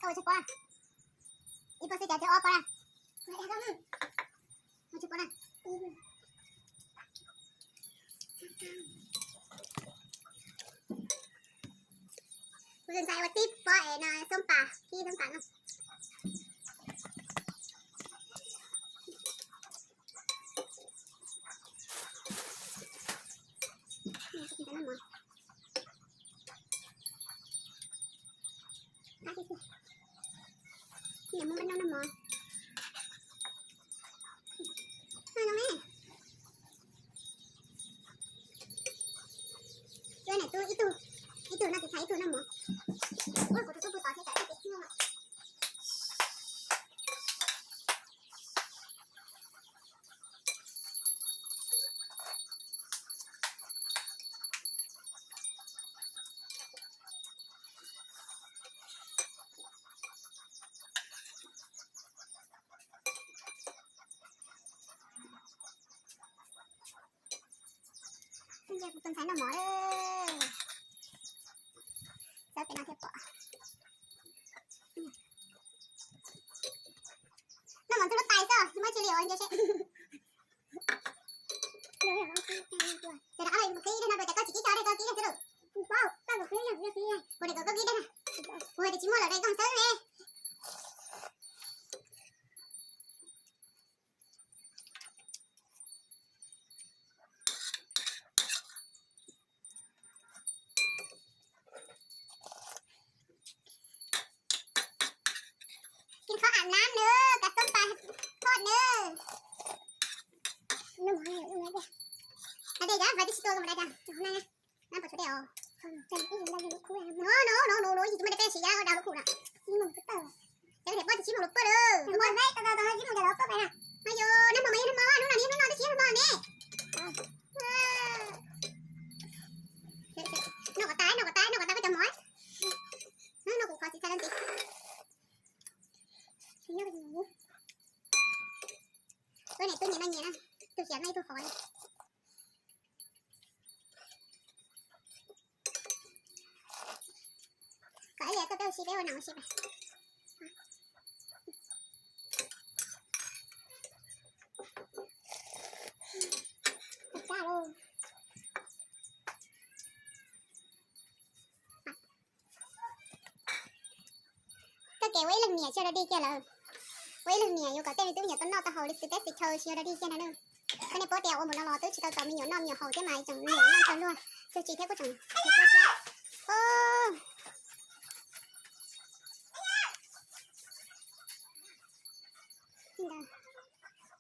Ua tsis pom na. Ib pob xwb cas tsis ob pob na. Ua tsis pom na. Kuv ntxhais ua tib pob es no xoob pas, kib xoob pas no. Niam muab npaj noj noj mov. Noj noj ne. Ua niam tub ib tug, ib tug noj txiv txhais ib tug noj mov. Ua kuv tus tub pw tod thiab tsam ib tug tij noj. Ntsia kuv tus ntxhais noj mov lawm. Xav pem no thiaj pom. Noj mov ntxuag lub tais xwb, tsis muaj tsi li os, ntsia seb. Ces rov qab los mus qhib dej no, cas koj tsis kib tso dej, koj kib dej xwb lauj. Kuv niam kom koj kib dej na. Kuv hais tias tsis muaj lawm dej koj xwb ne. Kim qhov av nab nws, kav xoob pas thoj nws. Nab dej cas fais twb tsis tua zoo li cas, nab puas tshuav dej os. No no no no no, ib tsis muaj dej peb siv yab daug lub khum na. Cov niam poj tsis muaj lub pawg lawm. No yog nab hmo mas yog nab hmo, hnub no niaj hnub no twb tsis yog hmo ne. Noj kom tas, noj kom tas, noj kom tas koj cov mov. No no kuv qhov txiv txhais leej txiv. Ua niam tub nyiam no nyiam na, tus xiam no ib tug qhov. Kom ib yam tuaj peb ua si, peb ua nam ua si. Txoj kev ua ib leeg niam tsis yog dog dig kiag lawm. Ua ib leeg niam yuav kom tej me tub me nyuam tau noj tau haus li xwb, teb xwm chaw tsis yog dog dig kiag na. Koj nej paub tias ua npaum no los twb tsis tau txaus me nyuam noj me nyuam haus thiab mas tseem niam noj tag luag, txog tsis thiab kuj tseem